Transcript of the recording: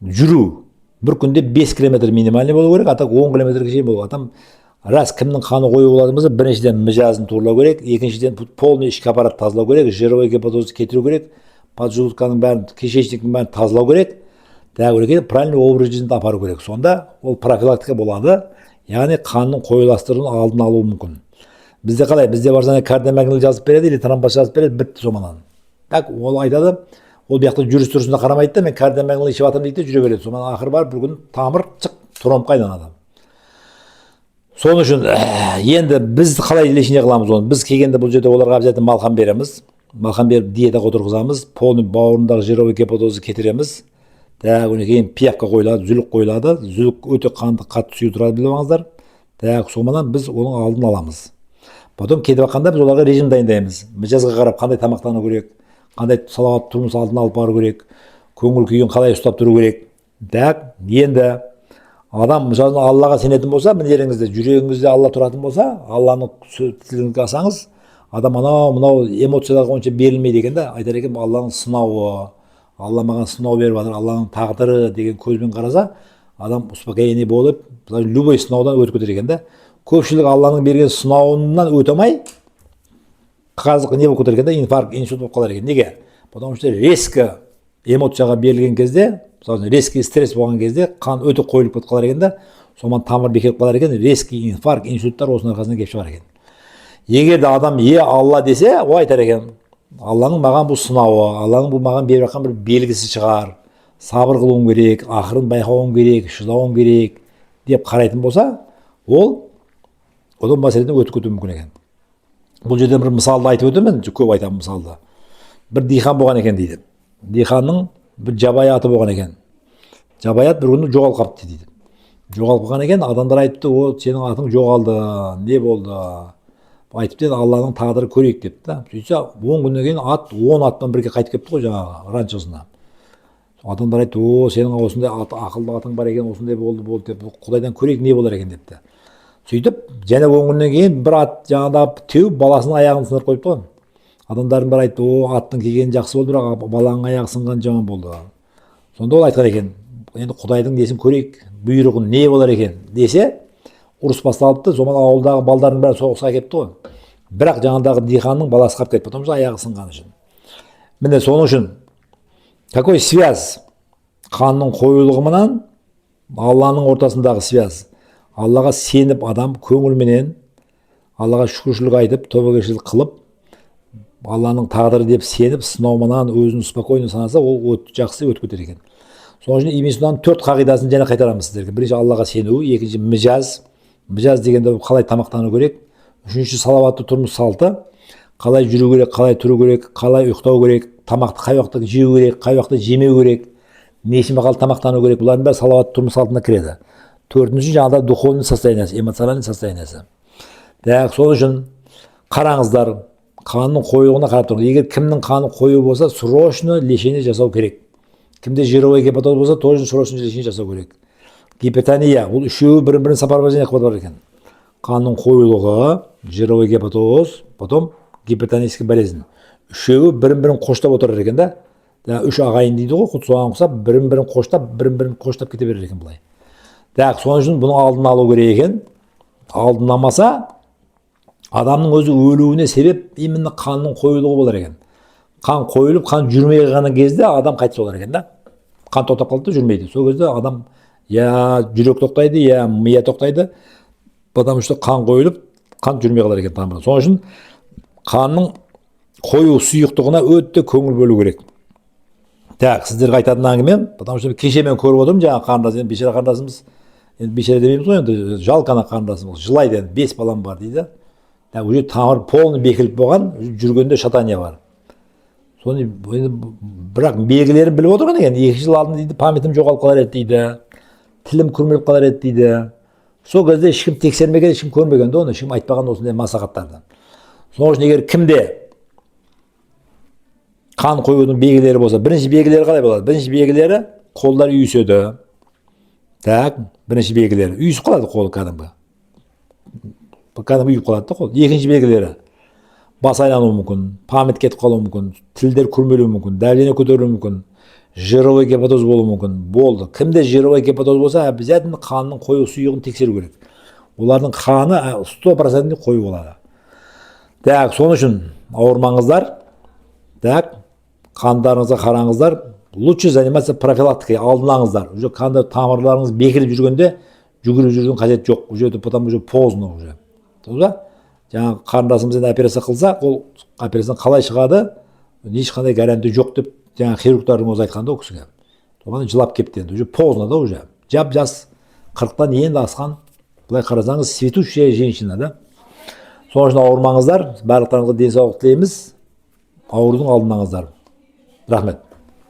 Жүру бір күнде 5 километр минимальный болу керек, а так 10 километрге шейін болу. Адам рас, кімнің қаны қою болатын болса, біріншіден, мижазын туралау керек, екіншіден, полный ішкі аппарат тазалау керек, жировой гепатозды кетіру керек, поджелудканың бәрін, кишечниктің бәрін тазалау керек. Одан кейін правильный образ жизнь апару керек. Сонда ол профилактика болады, яғни қанның қоюластыруының алдын алуы мүмкін. Бізде қалай? Бізде барсаң, кардиомагнил жазып береді или тромбоз жазып береді, бітті сонымен. Так, ол айтады, ол бұл жақта жүріс тұрысына қарамайды да, мен кардиомагнил ішіп жатырмын дейді де, жүре береді. Сонымен ақыры барып бір күні тамыр чық, тромбқа айналады. Сол үшін енді біз қалай лечение қыламыз оны? Біз келгенде бұл жерде оларға обязательно малхам береміз. Малхам беріп, диетаға отырғызамыз, полный бауырындағы жировой гепатозды кетіреміз. Так, одан кейін пиявка қойылады, зүлік қойылады. Зүлік өте қанды қатты сұйылтырады, біліп алыңыздар. Так, соменен біз оның алдын аламыз. Потом кетіп жатқанда біз оларға режим дайындаймыз: мижазға қарап қандай тамақтану керек, қандай салауатты тұрмыс алдын алып бару керек, көңіл күйін қалай ұстап тұру керек. Так, енді адам, мысалы, Аллаға сенетін болса, мына жеріңізде, жүрегіңізде Алла тұратын болса, Алланың тілін алсаңыз, адам анау мынау эмоцияларға онша берілмейді екен да. Айтар екен, Алланың сынауы, Алла маған сынау беріп жатыр, Алланың тағдыры деген көзбен қараса, адам успокоение болып, мысалы, любой сынаудан өтіп кетер екен да. Көпшілік Алланың берген сынауынан өте алмай, қазір не болып кетер екен да, инфаркт, инсульт болып қалар екен. Неге? Потому что резко эмоцияға берілген кезде, мысалы үшін, резкий стресс болған кезде қан өте қойылып кетіп қалар екен да, сонымен тамыр бекіп қалар екен. Резкий инфаркт, инсульттар осының арқасынан келіп шығар екен. Егер де адам «Е, Алла» десе, ол айтар екен: Алланың маған бұл сынауы, Алланың бұл маған беріп жатқан бір белгісі шығар, сабыр қылуым керек, ақырын байқауым керек, шыдауым керек деп қарайтын болса, ол одан мәселеден өтіп кетуі мүмкін екен. Бұл жерде бір мысалды айтып өтемін, көп айтамын мысалды. Бір дихан болған екен дейді. Диқанның бір жабайы аты болған екен. Жабайы ат бір күні жоғалып қалыпты дейді. Жоғалып қалған екен. Адамдар айтыпты: «О, сенің атың жоғалды, не болды?» Айтыпты: «Енді Алланың тағдыры, көрейік», – депті да. Сөйтсе, 10 күннен кейін ат 10 атпен бірге қайтып келіпті ғой жаңағы ранчосына. Адамдар айтты: «О, сенің осындай ат, ақылды атың бар екен, осындай болды болды деп, құдайдан көрейік, не болар екен», – депті. Сөйтіп және 10 күннен кейін бір ат жаңағыда теуіп, баласының аяғын сындырып қойыпты ғой. Адамдардың бәрі айтты: «О, аттың келгені жақсы болды, бірақ баланың аяғы сынғаны жаман болды». Сонда ол айтқан екен: «Енді құдайдың несін көрейік, бұйрығын, не болар екен», – десе, ұрыс басталыпты. Сонымен ауылдағы балдардың бәрі соғысқа кетті ғой, бірақ жаңағыдағы диқанның баласы қалып кетті, потому что аяғы сынғаны үшін. Міне, соның үшін какой связь қанның қоюлығы Алланың ортасындағы связь? Аллаға сеніп, адам көңілменен Аллаға шүкіршілік айтып, тәубакершілік қылып, Алланың тағдыры деп сеніп, сынауменен өзін спокойно санаса, ол жақсы өтіп кетер екен. Сол үшін Ибн Синаның төрт қағидасын және қайтарамыз сіздерге: бірінші, Аллаға сену; екінші, мижаз, мижаз дегенде қалай тамақтану керек; үшінші, салауатты тұрмыс салты, қалай жүру керек, қалай тұру керек, қалай ұйықтау керек, тамақты қай уақытта жеу керек, қай уақытта жемеу керек, неше мақал тамақтану керек. Бұлардың бәрі салауатты тұрмыс салтына кіреді. Төртінші, жаңағыда духовный состояниесі, эмоциональный состояниесі. Так, сол үшін қараңыздар, қанның қоюлығына қарап тұрыңыз. Егер кімнің қаны қою болса, срочно лечение жасау керек. Кімде жировой гепатоз болса, тоже срочно лечение жасау керек. Гипертония, бұл үшеуі бір бірін сопровождение қылып жатыр екен: қанның қоюлығы, жировой гепатоз, потом гипертонический болезнь. Үшеуі бірін бірін қоштап отырар екен да. Жаңағы үш ағайын дейді ғой, құдды соған ұқсап, бірін бірін қоштап, бірін бірін қоштап кете берер екен былай. Так, сол үшін бұның алдын алу керек екен. Алдын алмаса, адамның өзі өлуіне себеп именно қанның қоюлығы болар екен. Қан қойылып, қан жүрмей қалған кезде адам қайтыс болар екен да. Қан тоқтап қалды да, жүрмейді. Сол кезде адам, я жүрек тоқтайды, я мия тоқтайды, потому что қан қойылып, қан жүрмей қалар екен тамырда. Сол үшін қанның қою сұйықтығына өте көңіл бөлу керек. Так, сіздерге айтатын әңгімем, потому что кеше мен көріп отырмын жаңағы қарындас, енді бейшара қарындасымыз, енді бейшара демейміз ғой, енді жалко ана қарындасымыз, жылайды енді, бес балам бар дейді. Так, уже тамыр полный бекіліп болған, жүргенде шатание бар. Соны енді, бірақ белгілерін біліп отырған екен. 2 жыл алдын дейді, памятім жоғалып қалар еді дейді, тілім күрмеліп қалар еді дейді. Сол кезде ешкім тексермеген, ешкім көрмеген де оны, ешкім айтпаған осындай масақаттарды. Сол үшін егер кімде қан қоюдың белгілері болса, бірінші белгілері қалай болады? Бірінші белгілері: қолдар үйіседі. Так, бірінші белгілері: үйісіп қалады қолы, кәдімгі үйіп қалады да қол. Екінші белгілері: бас айлануы мүмкін, память кетіп қалуы мүмкін, тілдер күрмелуі мүмкін, давление көтерілуі мүмкін, Жировой гепатоз болуы мүмкін. Болды. Кімде жировой гепатоз болса, обязательно қанның қою сұйығын тексеру керек. Олардың қаны 100% қою болады. Так, сол үшін ауырмаңыздар. Так, қандарыңызға қараңыздар. Лучше заниматься профилактикой, алдын алыңыздар. Уже қанда тамырларыңыз бекіріп жүргенде жүгіріп жүрудің қажеті жоқ. Уже это потом уже поздно уже. Дұрыс па? Жаңағы қарындасымыз енді операция қылса, ол операциядан қалай шығады, ешқандай гарантия жоқ деп жаңағы хирургтардың өзі айтқан да ол кісіге. Соған жылап кетті енді. Уже поздно да уже. Жап жас, 40-тан енді асқан, былай қарасаңыз, цветущая женщина да. Сол үшін ауырмаңыздар, барлықтарыңызға денсаулық тілейміз. Аурудың алдын алыңыздар. Рахмет.